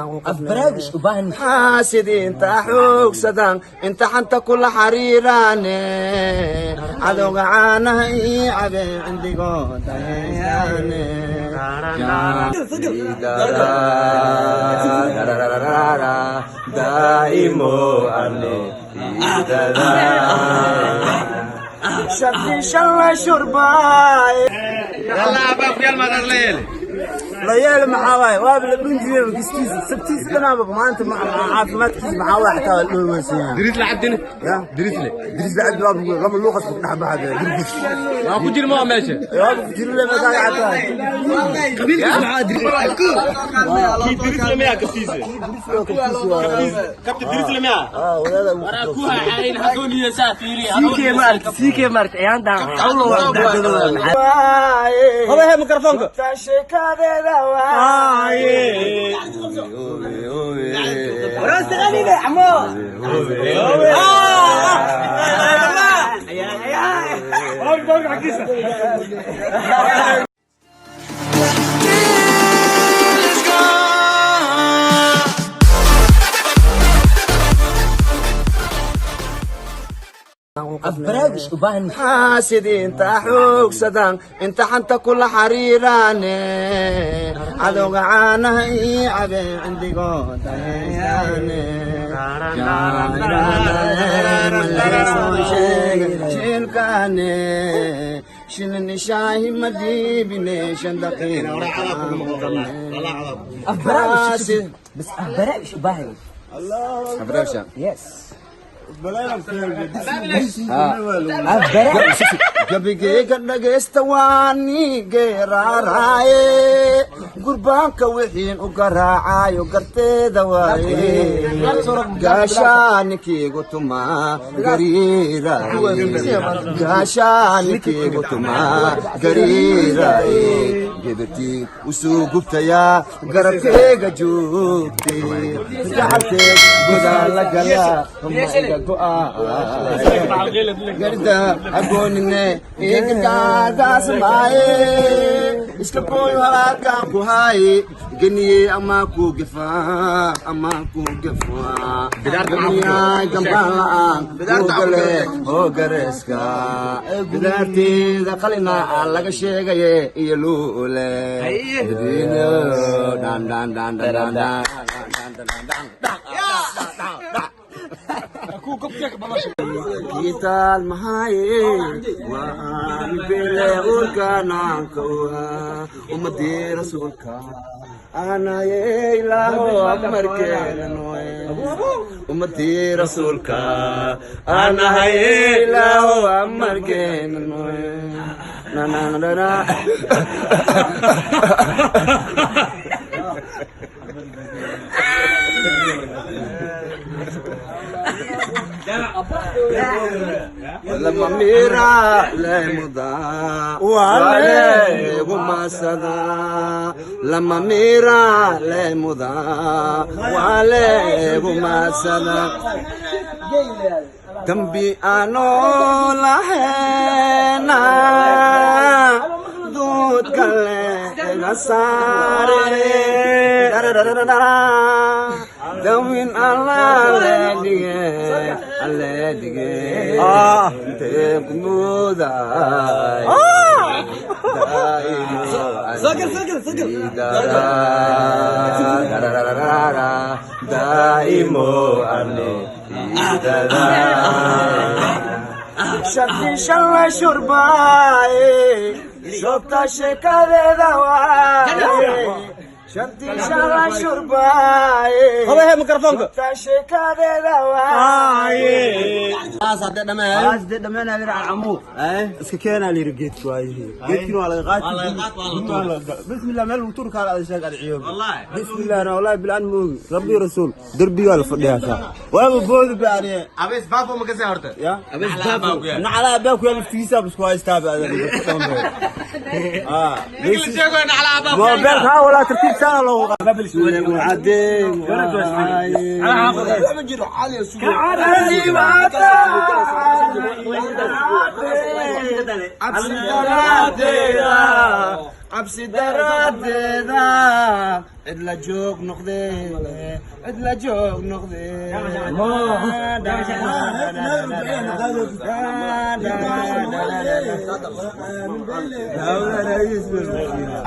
Afbaraawish u baahan. Xaasidiinta xoogsadaan inta xanta kula xariiraane, cadowga caanaha ii cabe cindigooda haystaane. Daa'imo alle. Sharti shalla shurbaay. Layaal maxaa waaye? Waaba la dhun jiray kistiisa sabtiisa dhanaaba. Maanta caafimaadkiisa maxaa waaye? Xataa waa la dhooweysan yahay. Diris la cabdina. Ya. Dirisle. Diris la cabdi waa laba luuqas ku dhex baxay gurgus. Waa ku jiri maa meesha. Waaba ku jiri le meeshaa cabtaa. Qabiilkiis maxaa diris? Kii dirisle miyaa kabtiisa? Kabta dirisle miyaa? Ah, wadaada ugu. Siikee ma aragti? Siikee ma aragti? Ciyaantan qawlo waa dhexdooda maxaa? Hobahe mikrofoonka sheekadeeda waaye. Afbaraawish u baahan. Xaasidiinta xoogsadaan inta xanta kula xariiraane, cadowga caanaha ii cabe cindigooda haystaane. Shilkaane shilnishaahi ma dhiibine shan. Afbaraawish bas, afbaraawish u baahan. Daqiiq. Yes, afbaraawish. Gabigeyga dhagaysta, waani geeraaraaye, gurbaanka wixiin u garaacayo garteeda waaye, gaashaanikiigu tumaa gariiraaye, gaashaanikiigu tumaa gariiraaye, gebirtii usoo gubtayaa garabkeyga joogtay, gacalkeed godaa la galaa maiga go'aa garda agoonine igagaagaas maaye, iska gooyo halaakaan ku haaye, geniye amaa ku gefaa, amaa ku gefaa, geniyaay gambaan la'aan kuugale oo gareeska bidaarteeda qalina laga sheegaye iyo luule diino dhan dhan dhan dhan dhan dhan dhan. Kitaal mahaye waani bele urkanaanka ummadii rasuulka anaye, ilaaho amarkeena nooye, ummadii rasuulka anahaye, ilaaho amarkeena nooye. Na na na na. Lama mira lemuda wale gumasada, lama mira lemuda wale gumasada, dambi aanoo laheena duud kale iga saare, dawin alla dige alle dige intee kumudaay. Daa'imo alle. Sharti shalla shurbaaye, shobta sheekadeeda waaye, sharti shalla shurbaaye. Hobahe mikrofoonka. Shobta sheekadeeda waaye. Haasde dhammaan la camu iska keenaa la yiri geedku waayihi, geedkina waa laga qaati. Bismillah, meel lagu tuuri kaara sheeg adciyo. Bismillah, wallahi bilaan moogi rabbi rasuul derbigaa la fadhiyaa saa waaba boodi baaniye. Abees baafo ma kasii horta? Ya Abees baafo ku yaal. Nacala abaabku yaa laftigiisa isku haystaa ba. Ninka la sheego nacla abaafo. Moobeelka ha walaa tartiib saana loogu cadeen. Cabsi daraadeeda. Cabsi daraaddeeda cidla joog noqdee, cidla joog noqdee.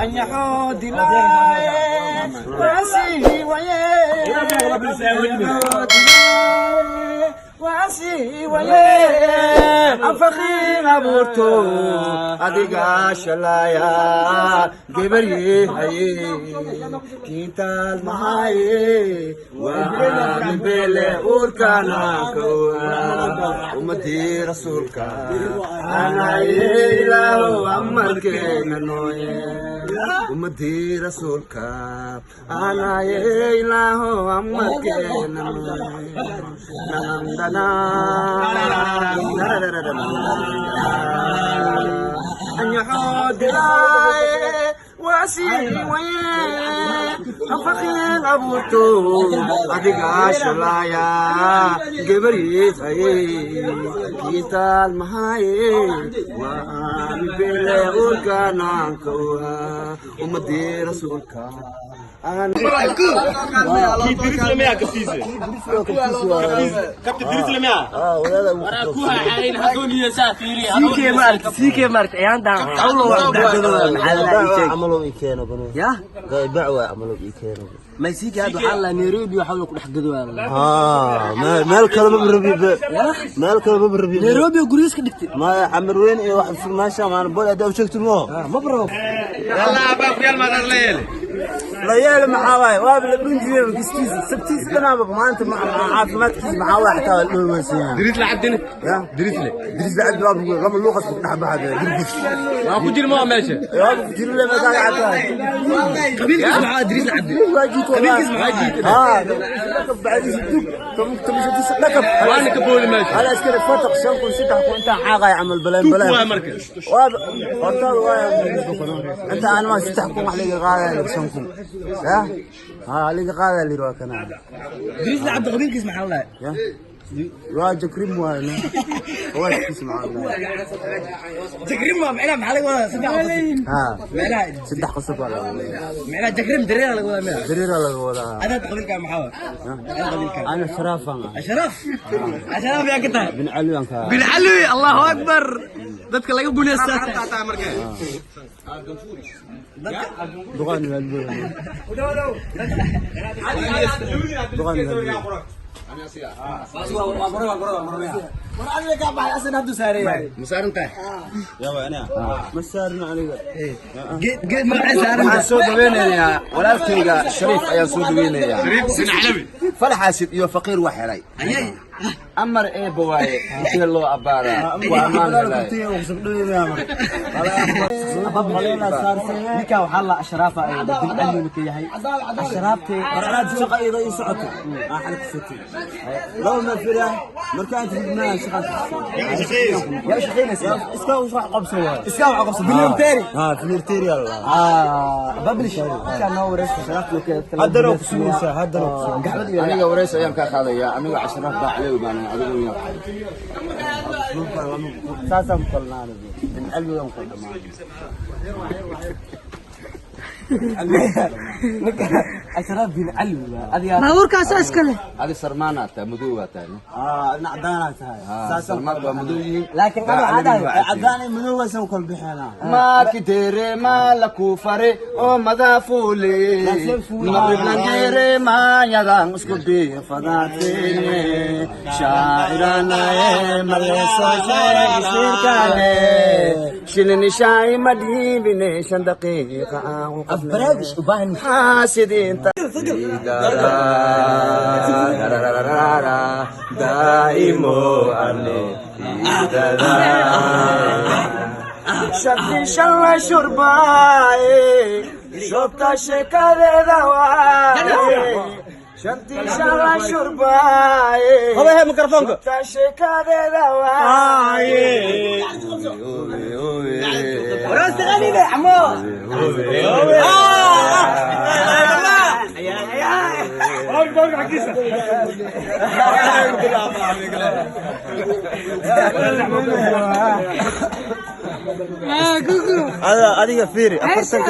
Anyaxoo dilaaye waasii waye, waasii waye, anfaqiin abuurto adiga shalaaya gabaryehaye kiintaal maxaaye waa bele uurkana kowa ummadii rasuulka anaye ilaahu amarkeena nooye, ummadii rasuulka anaye ilaahu amarkeena nooye. Anyaxoodilaaye waasii waye, anfaqiin abuurto adiga shalaaya gabaryehaye kiitaal mahaaye waa mibele urkanaankowa ummadii rasuulka. Kii dirisle miyaa kabtiisa? Kabta dirisle miyaa? Siikee maaragtay, siikee maaragtay, ciyaantan xawlo waa dacdadooda maxaa la ii sheeg Camalow ii keeno bano. Ya. Gaybac waay, camalow ii keeno. Ma siikee hadda waxaa la Nairobi xawlo ku dhex gadooyaa. Haa, meel kale ma rabi, meel kale ma rabi. Nairobi guriyis ka dhigtay. Ma xamar weyn iyo wax meesha maan bol adaa u sheegto mo. Ma bro. Allah baa ku yaal maadar la yeele. La yeelo maxaa waaye, waaba la dhun jiray kistiisa sabtiisa dhanaaba maanta caafimaadkiisa maxaa waaye, xataa waa la dhoweysan. Dirisle cabdina. Ya. Dirisle. Diris la cabdi waa lama luuqas ku dhex baxay dirgis. Waa ku jiri ma meesha? Waa ku jiri le ma kaaga cabtaa. Qabiilkiis maxaa Idriis Cabdi? Waa jiito. Qabiilkiis maxaa jiito? Haa, dhakab bacdiisa dug 16 dhakab. Waana ka booli meesha. Hal askari fataq 5,000 3,000 intaa xaaqay camal baleen baleen. Tuug waay marka. Waa hortaada waa inta aan ma 3,000 wax laga qaadaya 5,000. Ya? Haa, laga qaadaya liir waa kana. Idriis Cabdi qabiilkiis maxaa la? Ya? Waa jakrim waay. Waa kiis macaan. Jakrim waa macnaha maxaa laga wadaa saddex qosol? Haa. Macnaha saddex qosol baa laga wadaa. Macnaha jakrim dareera laga wadaa miyaa? Dareera laga wadaa. Adaad qabiilka maxaa waa? Adaad qabiilka. Ana sharaafan. Asharaaf. Asharaaf yaa ka tahay? Bin Cali aan ka. Bin Cali, Allahu akbar. Dadka laga guuleystaa. Duqaan waa buuxin. Duqaan waa buuxin. Ma saarna aniga. Geed magacay saaran. Waxaan soo dhaweynayaa walaalkayga Shariif ayaan soo dhaweynayaa. Shariif bin Calawi. Falaxaasid iyo faqiir wax helay amar eebba waaye, intee loo abbaaraa waa ammaan helay. Ninka waxaa la ashraafa ay bin Cali ka yahay. Ashraafte Markaad shaqa iyada ii socoto, aan xal ku sotay. Laba ma fira, markaan tidmaa shaqa. Yaa shaqeynaysa. Iska wax qabso waay. Iska wax qabso bilyan. Haa, filirteeri Allah. Ah, publish. Ninka noo wareys ashraafta ka dadka. Haddana ku sugaysaa, haddana ku sugaysaa. Aniga wareys ayaan kaa qaadayaa, aniga Ashraaf baa Calawi baan ahay, adigu yaa? Saasaan ku kalnaanay. Bin Cali waan ku dhamaanay. Ninka Ashraaf bin Cali waa adiga. Baabuurkaas iska leh. Adi sarmaanaa tahay, madow baa tahay. Haa, adna cadaanaa tahay. Saasaan Sarmaan waa madow yihiin. Laakiin aniga waxaa dhahay cadaan iyo madow waasaan kala bixinaa. Makitere malaku fare oo madafuule mabriblanjere mayadan isku biifadaatene shaaciranaye maleesosirkale shilinishaai madhiibine 5 daqiiqa aan u Afbaraabish u baahan. Xaasidiinta Daimo ane sharti shala shurbaaye shobta sheekadeeda waaye, shanti shala shurbaaye Habahe mikrofoonka. shobta sheekadeeda waaye. Waraasta qaniine amo. Adiga fiiri, 40.